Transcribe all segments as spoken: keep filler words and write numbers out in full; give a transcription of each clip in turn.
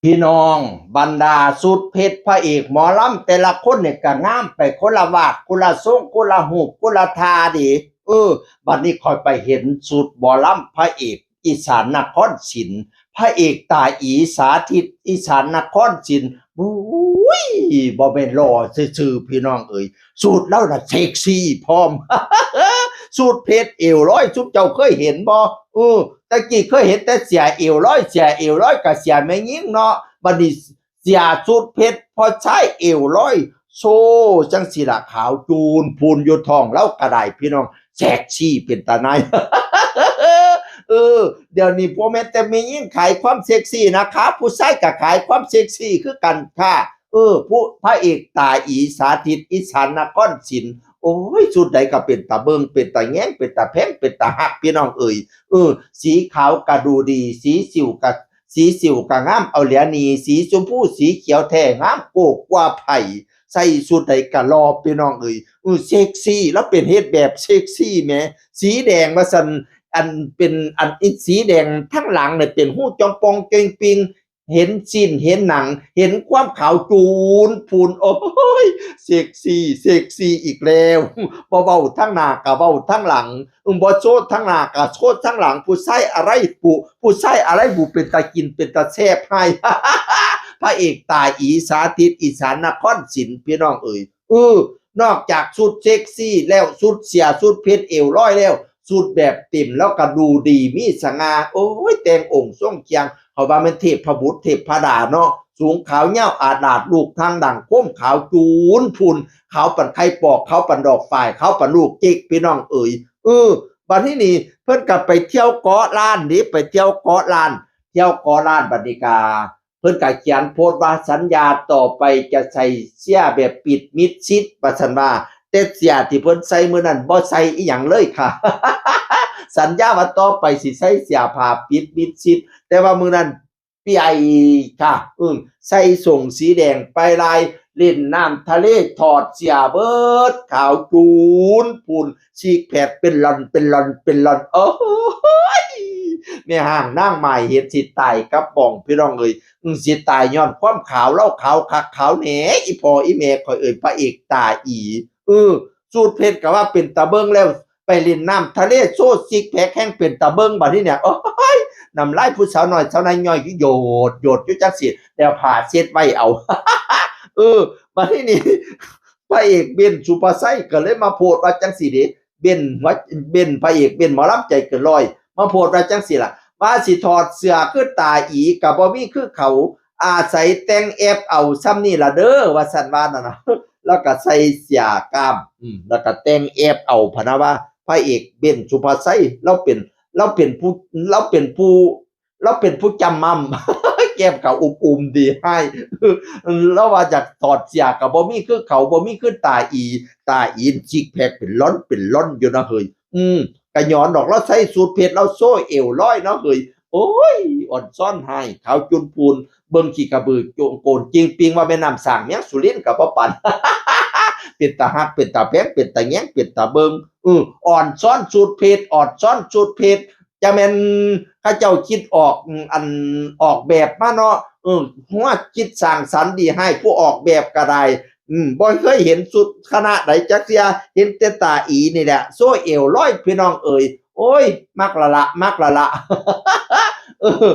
พี่น้อง บรรดาชุดเพชรพระเอกหมอลำแต่ละคนเนี่ยก็งามไปคนละวาดคนละทรงคนละฮูปคนละท่าเด้ เออ บัดนี้ข้อยไปเห็นชุดหมอลำพระเอกอีสานนครศิลป์ พระเอกตาอีสาธิตอีสานนครศิลป์ บุ้ย บ่แม่นหล่อซื่อๆ พี่น้องเอ๋ย ชุดลาวน่ะเซ็กซี่พร้อม ชุดเพชรเอวลอย ซุมเจ้าเคยเห็นบ่ เออ แต่กี้เคยเห็นแต่เสื้อเอวลอย เสื้อเอวลอยก็เสื้อแม่หญิงเนาะ บัดนี้เสื้อชุดเพชรพ่อชายเอวลอย โชว์จั่งซี้ล่ะ ขาวจูนพูนอยู่ท้องลาวก็ได้พี่น้อง เซ็กซี่เป็นตาหน่าย เออ เดี๋ยวนี้บ่แม่นแต่แม่หญิงขายความเซ็กซี่นะคะ ผู้ชายก็ขายความเซ็กซี่คือกันค่ะ เออ ผู้ พระเอกตาอีสาธิตอีสานนครศิลป์ โอ้ย ชุดใดก็เป็นตาเบิ่ง เป็นตาแยง เป็นตาแพง เป็นตาฮัก พี่น้องเอ๋ย เออ สีขาวก็ดูดี สีสิวก็ สีสิวก็งาม เอาเหลือหนี สีชมพู สีเขียวแท้ งามโกกกว่าไผ ใส่ชุดใดก็หล่อ พี่น้องเอ๋ย เออ เซ็กซี่ แล้วเป็นเฮ็ดแบบเซ็กซี่แหม สีแดงว่าซั่น อันเป็น อันอีสีแดงทั้งหลังเนี่ยเป็นฮูจ่องป่องเจ่งปิง เห็นซี้นเห็นหนัง เห็นความขาวจูนพูน โอ้ย เซ็กซี่ เซ็กซี่อีกแล้ว บ่เว้าทั้งหน้าก็เว้าทั้งหลัง อืม บ่โชว์ทั้งหน้าก็โชว์ทั้งหลัง ผู้ชายอะไรบุ ผู้ชายอะไรบุเป็นตากินเป็นตาแซ่บให้ พระเอกตาอีสาธิตอีสานนครศิลป์ พี่น้องเอ๋ย เออ นอกจากชุดเซ็กซี่แล้ว ชุดเสื้อ ชุดเพชรเอวลอยแล้ว ชุดแบบเต็มแล้วก็ดูดีมีสง่า โอ้ย แต่งองค์ทรงเครื่อง เขาว่าแม่นเทพบุตรเทพดาเนาะ สูงขาวยาวอาดลาด ลูกทางดังโค้มขาวจูนพูน ขาวปานไข่ปอก ขาวปานดอกฝ้าย ขาวปานลูกเจ๊ก พี่น้องเอ๋ย เออ บัดนี้นี่เพิ่นก็ไปเที่ยวเกาะล้านเด้ ไปเที่ยวเกาะล้าน เที่ยวเกาะล้านบัดนี้กา เพิ่นก็เขียนโพสต์ว่าสัญญาต่อไปจะใส่เสื้อแบบปิดมิดชิด ว่าซั่นว่า แต่เสื้อที่เพิ่นใส่มื้อนั้นบ่ใส่อีหยังเลยค่ะ สัญญาว่าต่อไปสิใส่เสื้อผ้าปิดมิดชิด แต่ว่ามื้อนั้นเปียค่ะ อืม ใส่ส่งสีแดงไปลาย เล่นน้ำทะเลถอดเสื้อเบิด ขาวจูนพูน ซิกแพคเป็นลอนเป็นลอนเป็นลอน โอ้ย แม่ฮ้างนางหมายเห็นสิตายกับบ้อง พี่น้องเอ๋ย อืม สิตายย้อนความขาว ลาวขาวคักขาวแหน่ อีพ่ออีแม่ข้อยเอ๋ย พระเอกตาอี เออ ชุดเพชรก็ว่าเป็นตาเบิ่งแล้ว ไปเล่นน้ำทะเลโชว์ซิกแพคแฮ่งเป็นตาเบิ่ง บัดนี้เนี่ย โอ้ย น้ำลายผู้สาวน้อยสาวน้อยย่อยอยู่โยดโยดอยู่จั่งซี้ แล้วผ้าเช็ดไว้เอา เออ บัดนี้นี่ พระเอกเบ้นสุภาชัยก็เลยมาโพสต์ว่าจั่งซี้เด้ เบ้นหัว เบ้น พระเอกเบ้นหมอลำใจเกินร้อย มาโพสต์ว่าจั่งซี้ล่ะ ว่าสิถอดเสื้อคือตาอีก็บ่มีคือเขา อาศัยแต่งแอปเอาส่ำนี่ล่ะเด้อ ว่าซั่นว่านั่นน่ะ แล้วก็ใส่เสื้อกล้าม อืม แล้วก็แต่งแอปเอาพะนะว่า พระเอกเบ้นสุภาชัย ลาวเป็น ลาวเป็นผู้ ลาวเป็นผู้ ลาวเป็นผู้จำม่ำ แก้มก็อุบๆ ดีให้ ลาวว่าอยากถอดเสื้อก็บ่มีคือเขา บ่มีคือตาอี ตาอีซิกแพคเป็นลอนเป็นลอนอยู่นะเฮ้ย อืม ก็ย้อนดอกลาวใส่ชุดเพชร ลาวโชว์เอวลอยเนาะเฮ้ย โอ้ย อ่อนซ้อนให้ ขาวจูนพูน เบิ่งขี้กระบือโจงโกนจริงปิง ว่าแม่น้ำสร้างเมียงสุรินทร์ก็บ่ปาน เป็นตาฮัก เป็นตาแพง เป็นตาแยง เป็นตาเบิ่ง เออ อ่อนซ้อนชุดเพชร อ่อนซ้อนชุดเพชร จะแม่นเขาเจ้าคิดออก อืม อันออกแบบมาเนาะ เออ หัวคิดสร้างสรรค์ดีให้ผู้ออกแบบก็ได้ อืม บ่เคยเห็นชุดคณะใดจักเทื่อ เห็นแต่ตาอีนี่แหละ โชว์เอวลอย พี่น้องเอ๋ย โอ้ย มักละละ มักละละ เออ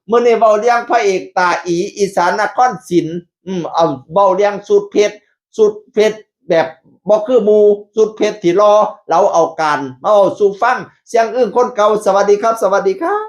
มื้อนี้เว้าเรื่องพระเอกตาอี อีสานนครศิลป์ อืม เอาเว้าเรื่องชุดเพชร ชุดเพชรแบบบ่คือหมู่ ชุดเพชรที่หล่อ ลาวเอาการมาเว้าสู่ฟัง เสียงอึ้งคนเก่า สวัสดีครับ สวัสดีครับ